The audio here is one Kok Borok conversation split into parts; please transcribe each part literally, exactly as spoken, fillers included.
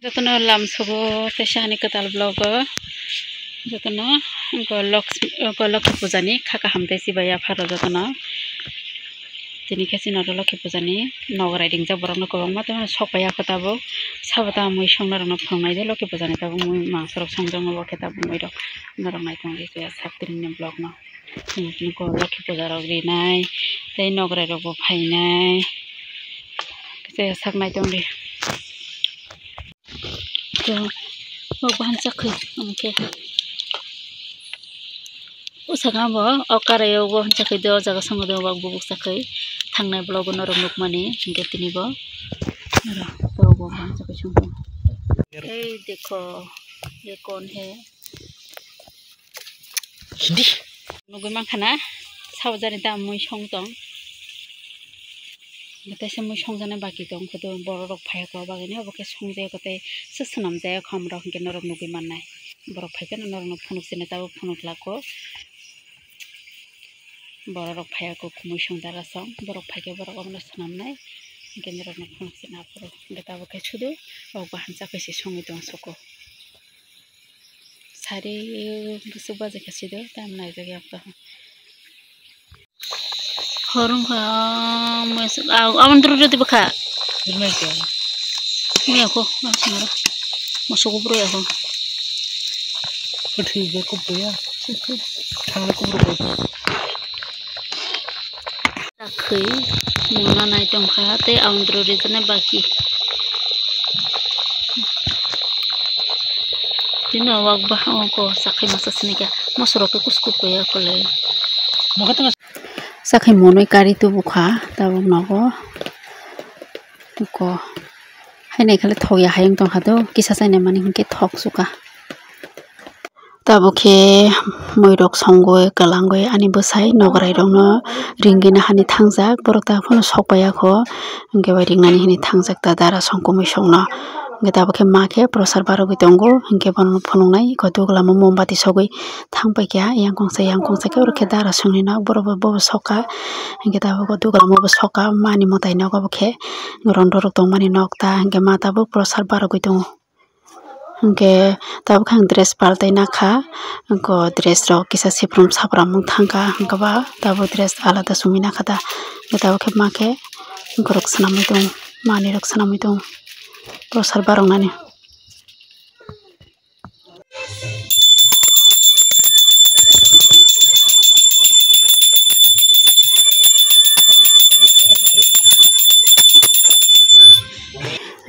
Jotono lam sugo teisa hani kwtal vlog o jotono go Loks-, go Lokhi puja ni kha kaham tei chibai yapharo jotono. Tini khe chini oro Lokhi puja ni nogorai ringjak borok no kwbangma tei sok pai ya khe tabuk sabo ta mui song norok no phunuk nai di Lokhi puja ni tabuk mui mangso rok song jak bo khe tabuk mui rok norok nai tong di sak tini ni vlog no. Tini go Lokhi puja rok rinai tei nogorai rok bo phainai. Kisa sak nai tong di. Wak bahan chakwi, omo khe. O saka bo, o karai o bo bahan chakwi de, o jaga swngo de, wak bubuk chakwi. Thangnai vlog o norok nukmani, hinkhe tini bo. Oro, o bo bahan chakwi swngo. Ei dekho, ye kon hai? Hindi. Nugui mankha na, sabo jani da mui song tong. Teisa mui songjaknai baki tong khe, borok rok phaiya khe, bagwi ni obo khe songjak tei se swnamjak hamrok hinkhe norok nugui mannai. Borok phaikhe norok no phunuk sini tabuk phunuk lako. Borok rok phaiya khe mui songjaga song, borok phaikhe borok obono swnamnai. Hinkhe norok no phunuk sini aphuru hinkhe tabuk khe sudu rok bahan chakwi se songwi tong soko. Sari bwswk bajai kha side, tam naijak ya kha. Hor wngkha, ah, mui se, ah, aboni doro rw twi bwkha. Mui ako, ah, sinaro. Mosok bwrwi ako. Kwthwi je kubui ya. Thangla kubui. Chakwi mona nai tongkha tei andro rijana baki. Tino wak bahai oko chakwi masa sini khe mosoro khe kuskuk ya kole. Chakwi monwi kari tubukha tabuk nogo. Oko haino khale thok ya hayung tongkha do kisa chaina mani hinkhe thok suka. Tabuk khe mui rok songwi kwlangwi ani bwsai nogorai rokno ringwi nahani thangjak, borok ta phano sok paiya kho, hinkhe bai ringnani hwnwi thangjak ta dara song kumui songno. Hinkhe tabuk khe ma khe prosar barogwi tongo, hinkhe bono phunuknai koi dugla mo mombati sogwi thang paikha, yang kongsa yang kongsa khe oro khe dara songni nok borok bo bobo soka, hinkhe tabuk dugla mo bo soka mani mwtai nogo bo khe rondo rok tongmani nok ta, hinkhe ma tabuk prosar barogwi tongo. Hinkhe tabuk khe ang dress paltai nakha, wngkha dress rok kisa siprum sapram wng thangkha, hinkhe ba tabuk dress alada songwi nakha ta, hinkhe tabuk khe ma khe borok swnamwi tongo, manwi rok swnamwi tongo, prosar baroknani.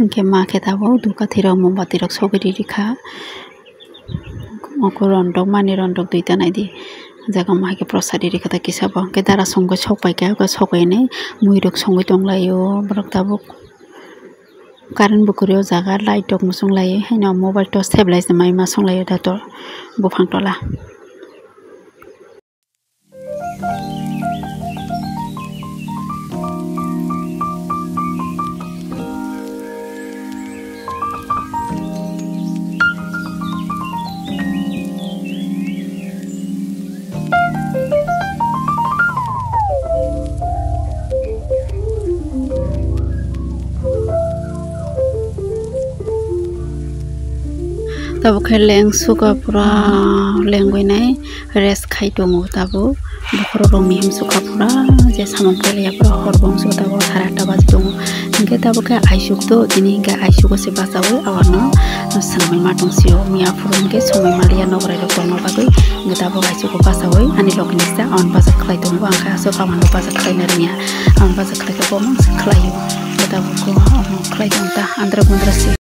Hinkhe ma khe tabuk dukathwi rok mombati rok sogwi rikha. Oko rondok mani rondok duita naidi. Jaga ma hai khe prosadi rikha ta kisa bo. Hinkhe dara songwi sok paikha, sok painai mui rok songwi tonglaio borok tabuk. Current bo kwrwi o jaga light rok muchung lai haino mobile torch seblaisa mai ma songlaio da to buphang tola. Tabuk khe leng suka pura lengwi nai rest khai tongo tabuk. Bokhorok rok mihim sukha pura je samung pailaiya pura hor bong sukha tabuk sare atta baji tongo. Hinkhe tabuk khe aisuk do tini hinkhe aisuk o se bachaui awarno swnamwi ma tong sio. Miya phuru hinkhe somoi maliya nokrai rok tongma bagwi hinkhe tabuk aisuk o bachaui ani logi ni side o ang bacha khlai tongo. Ang khe aswk kaman o bacha khlai na rwngya, ang bacha khlai khe bo mangsa khlai o. Hinkhe tabuk khe omo khlai tong ta andra gundra se.